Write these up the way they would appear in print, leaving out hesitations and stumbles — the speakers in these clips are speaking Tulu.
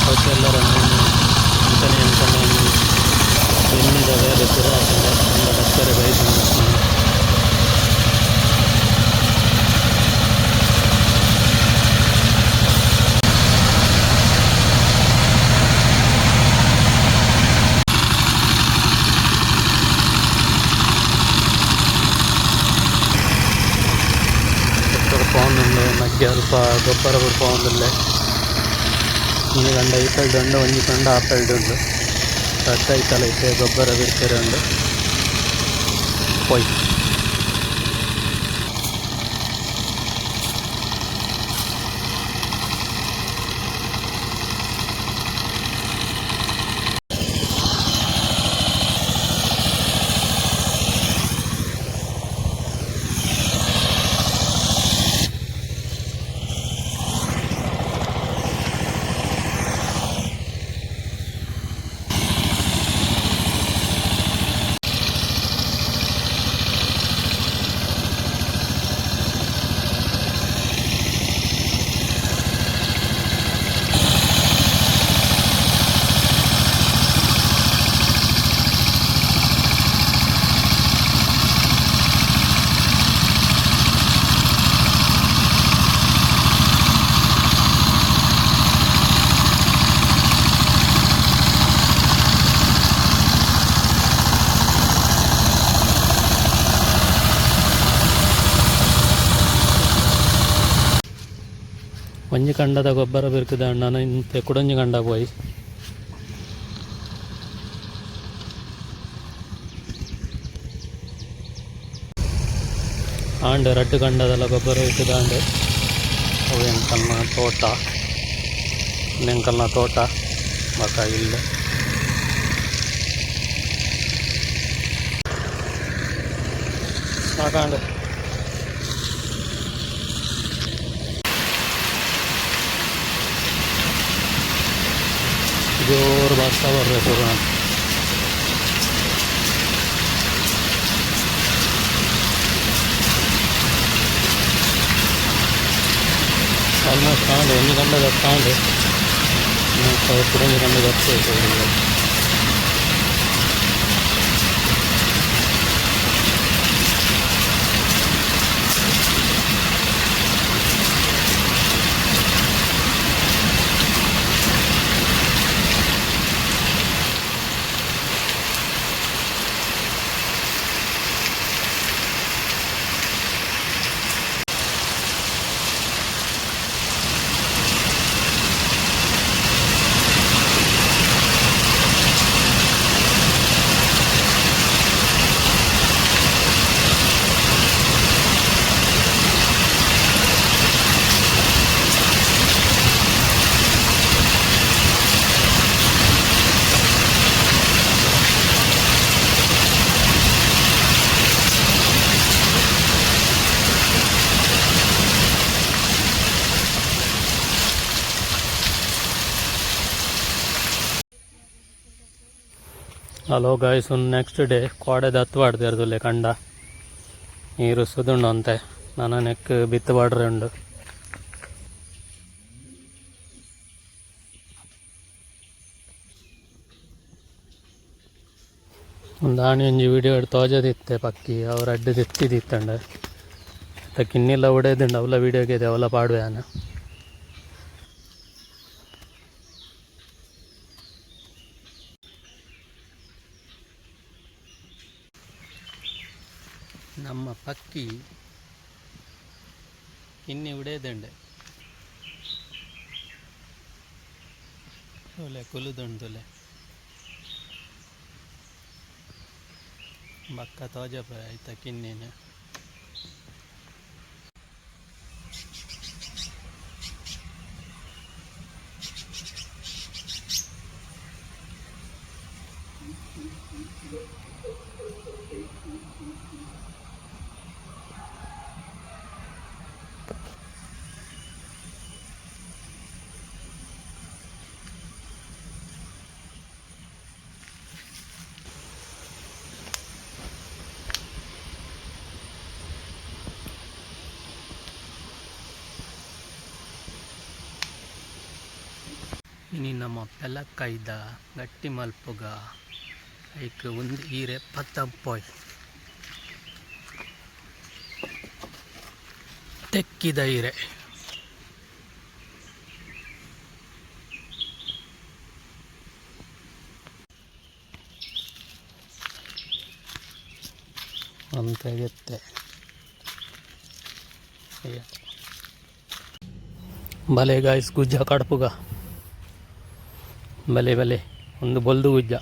ಪೊಚೆಲ್ಲರ ಅಂಚನೆ ಅಂಚನೆ ಬೆನ್ನಿದ ಬೇಲೆ ಸುರು ಆತುಂಡು ಕಂಡ ದಕ್ಕರೆ ಬೈದುಂಡು ಟ್ರ್ಯಾಕ್ಟರ್ ಪೋವೊಂದುಂಡು ಮಗ್ಗೆ ಅಲ್ಪ ಗೊಬ್ಬರ ಪೂರ ಪೋವೊಂದುಲ್ಲೆ ಒಂಜಿ ಕಂಡ ಐತಲ್ಡ್ ಉಂಡು ಒಂಜಿ ಕಂಡ ಆಪೆಲ್ಡ್ ಉಂಡು ರಡ್ಡ್ ಐತಲ ಇತ್ತೆ ಗೊಬ್ಬರ ಬಿರ್ಕೆರೆ ಉಂಡು ಪೋಯಿ. ಒಂಜಿ ಕಂಡದ ಗೊಬ್ಬರ ಬಿರ್ಕುದಾಂಡ ಇಂತೆ ಕುಡೊಂಜಿ ಕಂಡ ಪೋಯಿ. ಆಂಡ್ ರಡ್ಡ್ ಕಂಡದಲ ಗೊಬ್ಬರ ಬಿರ್ಕುದಾಂಡ್. ಅವು ಎಂಕಲ್ನ ತೋಟ, ಎಂಕಲ್ನ ತೋಟ ಬೊಕ ಇಲ್ಲ್. ಸಾಕಾಂಡ್. ಜೋರು ಬರ್ಸ ಬರ್ರೆ ಶುರು ಆಂಡ್. ಆಲ್ಮೋಸ್ಟ್ ಆಂಡ್, ಒಂಜಿ ಕಂಡದತ್ತ ಆಂಡ್, ಕುಡೊಂಜಿ ಕಂಡದತ್ತ. ಹಲೋ ಗಾಯ್ಸ್, ಒಂದು ನೆಕ್ಸ್ಟ್ ಡೇ. ಕೋಡೆ ದತ್ತು ಪಾಡ್ದೇರ್ದುಲ್ಲೆ ಕಂಡ ನೀರು ಸುದುಂಡು ಅಂತೆ. ನನ ನೆಕ್ ಬಿತ್ತು ಪಾಡ್ರೆ ಉಂಡು. ಒಂದು ಆಣಿ ಒಂಜಿ ವಿಡಿಯೋ ತೋಜದಿತ್ತೆ ಪಕ್ಕಿ ಅವು ರಡ್ಡ್ ದೆತ್ತಿದಿತ್ತಂಡ ಕಿನ್ನಿಲ್ಲ ಉಡೇದುಂಡು. ಅವಲ ವೀಡಿಯೋಗೆ ಅವಲ ಪಾಡುವೆ ಆನ. ನಮ್ಮ ಪಕ್ಕಿ ಕಿನ್ನಿ ಉಡೇದುಂಡು. ತೂಲೆ ಕುಲ್ಲುದುಂಡು, ತೂಲೆ. ಬೊಕ್ಕ ತೋಜಪ ಐತ ಕಿನ್ನಿನ. ಇನಿ ನಮ ಪೆಲಕ್ಕೈದ ಗಟ್ಟಿ ಮಲ್ಪುಗ ಐಕ್ ಒಂದು ಈರೆ ಪತ್ತಂಪೊಯ್ ತೆಕ್ಕಿದ ಇರೆ. ಒಂತೆಗೆತ್ತೆ ಬಲೆ ಗಾಯ್ಸ್, ಗುಜ್ಜ ಕಡ್ಪುಗ. ಬಲೆ ಬಲೆ, ಒಂದು ಬೊಲ್ದು ಗುಜ್ಜ.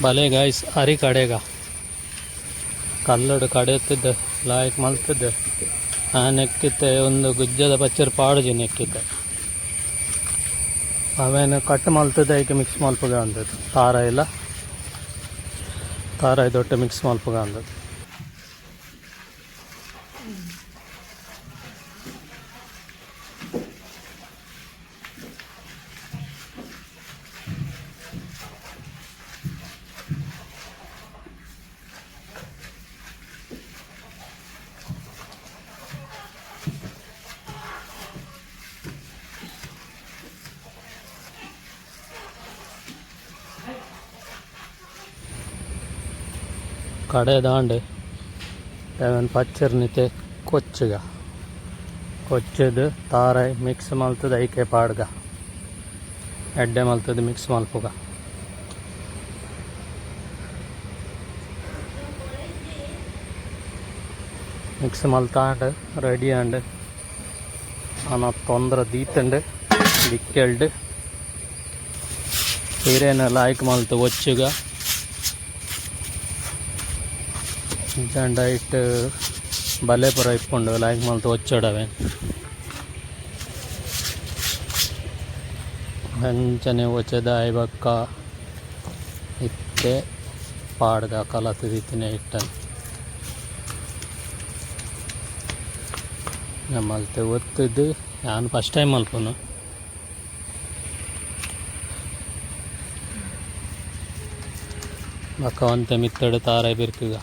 ಬಲೆ ಗಾಯ್ಸ್, ಅರಿ ಕಡೆಗ ಕಲ್ಲಡು ಕಡೆತ್ತಿದ್ದೆ, ಲಾಯ್ಕ್ ಮಲ್ತಿದ್ದೆ. ಆ ನೆಕ್ಕಿತ್ತೆ ಒಂದು ಗುಜ್ಜದ ಪಚ್ಚರ್ ಪಾಡುಜಿ ನೆಕ್ಕಿತ್ತೆ. ಅವೇನು ಕಟ್ ಮಲ್ತದೆ, ಐಕೆ ಮಿಕ್ಸ್ ಮಲ್ಪುಗ ಅಂದದ್ದು. ತಾರ ಇಲ್ಲ, ತಾರ ದೊಡ್ಡ ಮಿಕ್ಸ್ ಮಲ್ಪುಗ ಅಂದದ್ದು. ಕಡೆದಾಂಡ್ ಅವೆನ್ ಪಚ್ಚರ್ನಿತೆ ಕೊಚ್ಚುಗ. ಕೊಚ್ಚದು ತಾರಾಯಿ ಮಿಕ್ಸ್ ಮಲ್ತದ ಐಕೆ ಪಾಡ್ಗ. ಎಡ್ಡೆ ಮಲ್ತದ ಮಿಕ್ಸ್ ಮಲ್ಪುಗ. ಮಿಕ್ಸ್ ಮಲ್ತಾಂಡ್ ರೆಡಿ ಆಂಡ್. ಆನ ತೊಂದರೆ ದೀತಂಡ್ ದಿಕ್ಕೆಲ್ಡ್ ಹೀರೇನ ಲಾಯ್ಕ್ ಮಲ್ತು ಒಚ್ಚುಗ. ಇಜ್ಜಾಂಡ ಐಟ್ ಬಲೆ ಪೂರ ಇಪ್ಪುಂಡು, ಲಾಯ್ಕ್ ಮಲ್ತ್ ಒಚ್ಚೊಡು ಅವೆನ್. ಅಂಚನೆ ಒಚ್ಚೆದ ಆಯಿ ಬೊಕ್ಕ ಇತ್ತೆ ಪಾಡ್ಗ ಕಲತ್ ದೀತಿನ ಹಿಟ್ಟನ್ ಮಲ್ತ್ ಒತ್ತುದು. ಯಾನ್ ಫಸ್ಟ್ ಟೈಮ್ ಮಲ್ಪುನು. ಬೊಕ್ಕ ಒಂತೆ ಮಿತ್ತಡು ತಾರಾಯಿ ಬಿರ್ಕುಗ.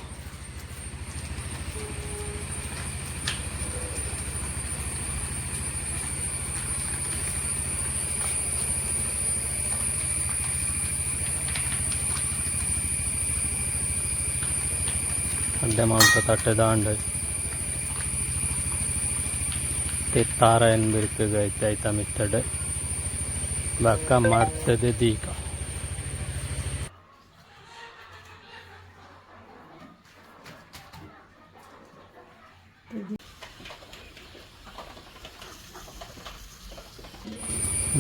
ಎಡ್ಡೆ ಮಲ್ತ್ ತಟ್ಟೆ ದಾಂಡ್ ತಾರಾಯಿನ್ ಬಿರ್ಕುಗ ಐತೆ. ಐತ ಮಿತ್ತಡು ಬೊಕ್ಕ ಮಡ್ತುದು ದೀಕ.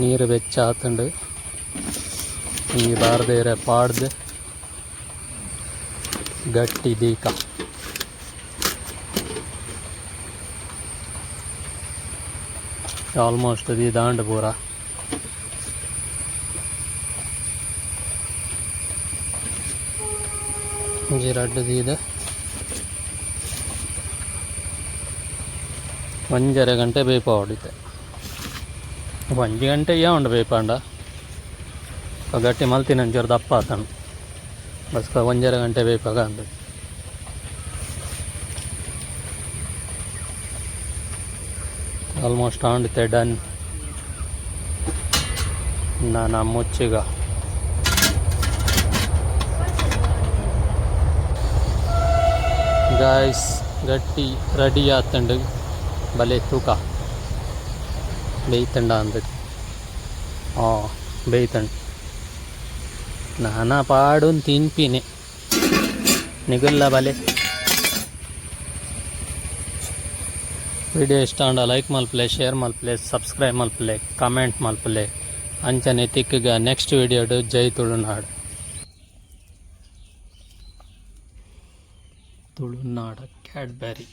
ನೀರು ಬೆಚ್ಚ ಆತುಂಡು. ಈ ಬಾರ್ದೇರೆ ಪಾಡ್ದು ಗಟ್ಟಿ ದೀಕ. ಆಲ್ಮೋಸ್ಟ್ ದೀದಾಂಡ್ ಪೂರ. ಒಂಜಿ ರಡ್ಡ್ ದೀದ್ ಒಂಜರೆ ಗಂಟೆ ಬೇಯ್ಪಾವೊಡು ಇತ್ತೆ. ಒಂಜಿ ಗಂಟೆ ಉಂಡು ಬೇಯ್ಪಾಂಡ. ಗಟ್ಟಿ ಮಲ್ತಿನ ಒಂಚೂರು ದಪ್ಪ ಆತಂಡು. ಬಸ್, ಒಂಜರೆ ಗಂಟೆ ಬೇಯ್ಪಾಗ ಅಂದ್. ಆಲ್ಮೋಸ್ಟ್ ಆಂಡ್ ಇತ್ತೆ, ಡನ್. ನನ ಮುಚ್ಚುಗ. ಗಾಯ್ಸ್, ಗಟ್ಟಿ ರೆಡಿ ಆತುಂಡು. ಬಲೆ ತೂಕ, ಬೇಯ್ತುಂಡ ಅಂದ್. ಬೇಯ್ತುಂಡು. ನನ ಪಾಡೊಂದು ತಿನ್ಪಿನಿ. ನಿಗುಲ್ಲ ಬಲೆ. ವಿಡಿಯೋ ಇಷ್ಟ ಆಂಡ ಲೈಕ್ ಮಲ್ಪಲೆ, ಶೇರ್ ಮಲ್ಪಲೆ, ಸಬ್ಸ್ಕ್ರೈಬ್ ಮಲ್ಪಲೆ, ಕಮೆಂಟ್ ಮಲ್ಪಲೆ. ಅಂಚನೆ ತಿಕ್ಕುಗ ನೆಕ್ಸ್ಟ್ ವಿಡಿಯೋಡು. ಜೈ ತುಳುನಾಡು. ತುಳುನಾಡ ಕ್ಯಾಡ್ಬರಿ.